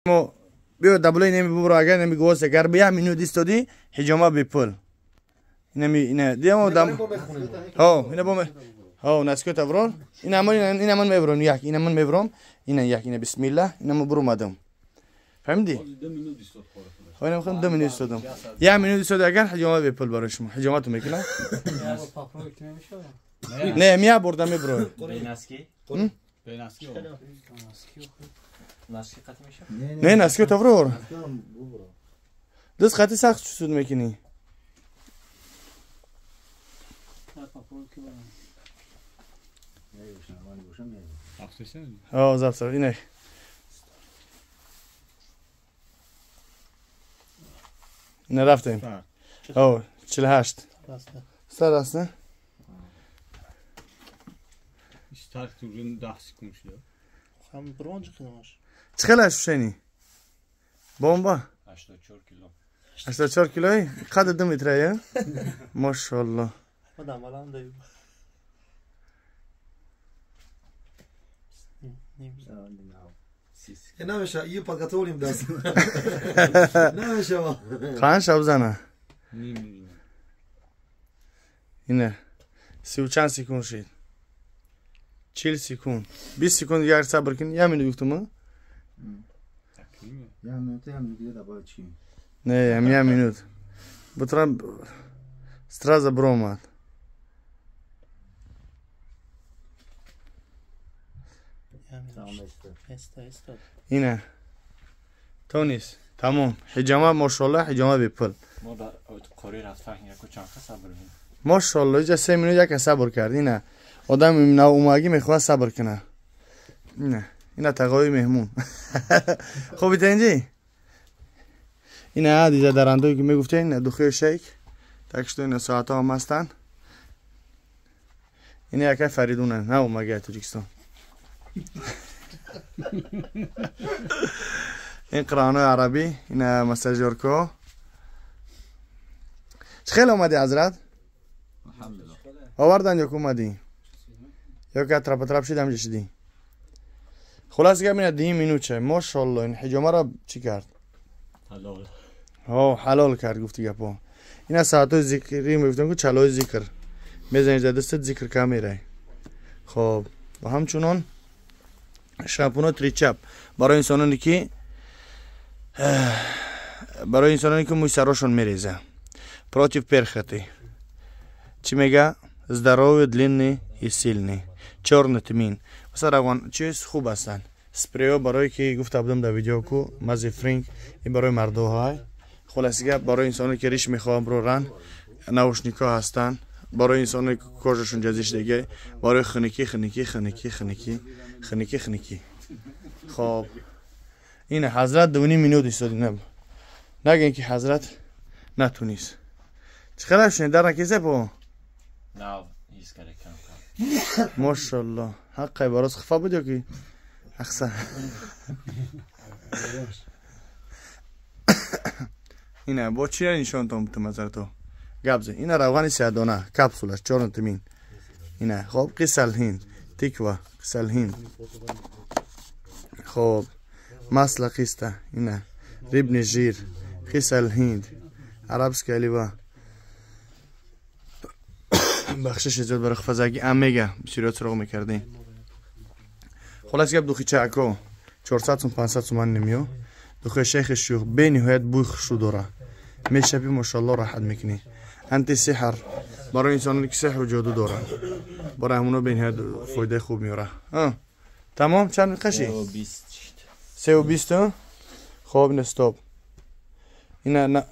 Мо биё даблои неми бубро, агар неми гвоздь, агар би як минут истоди, ҳиҷома бепул. Инами ина диамо дам. Ҳо, ина бо ҳо, наскё таврор. Ина ман, ина ман мебром як, ина ман мебром. Ина як, ина бисмилла, ина мо бурумадам. Фаҳмидӣ? Ҳо, ина мехоҳам 2 минут истодам. Як минут истоди, агар ҳиҷома бепул барои шумо. Ҳиҷомату мекунам? Не, мия бурда меброй. Не, наски таврор. Даст қати сахт чусуд мекунӣ. Ҳо, забт инак. Ина рафтем. Ҳо, 48. Сар аст, не? Чӣ хел ощущение? Бомба? 84 кило. 84 килои? Қадр 2 метра, я? Машалло. Намеша, ию подготовим даст. Намеша. Қан шаб зана. Ина. 30 чанд секунд шид. 40 секунд. 20 секунд дигар сабр кун. Як минут гуфтум, не, ям як минут. Бутрам сразу бромад. Ина. То нест. Тамом. Ҳиҷома машалло, ҳиҷома бепул. Мо дар қори рафтан яку чанд сабр мекунем. Машалло, иҷа 3 минут яка сабр кард. Ина. Одам навомагӣ мехоҳад сабр кунад. Ина. Ина тағои меҳмон. Хуб итенҷи? Ина диза дарандое ки мегуфтем, ина духи шейк. Так что ина соатҳо ҳам ҳастанд. Ина якай Фаридуна, навомагӣ аз Тоҷикистон. Ин қуръонҳои арабӣ, ина массажёркаҳо. Чӣ хел омадӣ, ҳазрат? Овардан ё ки омадӣ? Ё ки атрапатрап шид ҳамҷа шидӣ? Хулас гап ина 2 минут ча. Машалло, ин ҳиҷомаро чӣ кард? Ҳалол. Ҳо, ҳалол кард гуфти гапо. Ина соатҳои зикрӣ мегуфтам ку чалои зикр. Мезанӣ дар дастат зикр ка мерай. Хоб, ва ҳамчунон шампуно тричап барои инсононе ки мӯи сарошон мереза. Против перхоти. Чӣ мега? Здоровый, длинный и сильный. Чёрный тмин. Масалан равған чиз хуб ҳастанд. Спрейҳо барое ки гуфта будам дар видео ку мази фринг, ин барои мардоҳай. Хулоси гап барои инсоне ки риш мехоҳанд бироранд, наушникҳо ҳастанд. Барои инсоне ки кожашон ҷазишдагӣ, барои хунукӣ, хунукӣ, хунукӣ, хунукӣ, хунукӣ, хунукӣ. Хоб. Ина ҳазрат 2.5 минут истоди. Нагӯем ки ҳазрат натунист. Чӣ хел шунид? Дар накисе по? Нав, ҳис карда кам. Машалло. Ҳаққай бароз хафа буд ё ки? Ахсан. Ина бо чӣ нишонтон бутум ҳазрато? Гап зан. Ина равғани сиядона, капсулаш 4 тмин. Ина хоб қисал ҳинд, тиква, қисал ҳинд. Хоб масла қиста, ина рибни жир, қисал ҳинд, арабская лива. Бахшиш зиёд барои хафазагӣ омега бисёриҳо суроғ мекардем. Хулас гап духи чако 400 сум 500 суман немиё. Духи шейхи шух бениҳоят бӯи хушрӯ дора. Мешапӣ машалло раҳат мекунӣ. Антисеҳр барои инсононе ки сеҳру ҷоду доранд. Барои ҳамоно бениҳоят фоидаи хуб меорад. Тамом чанд қаши? 3:20. Хоб ина стоп. Ина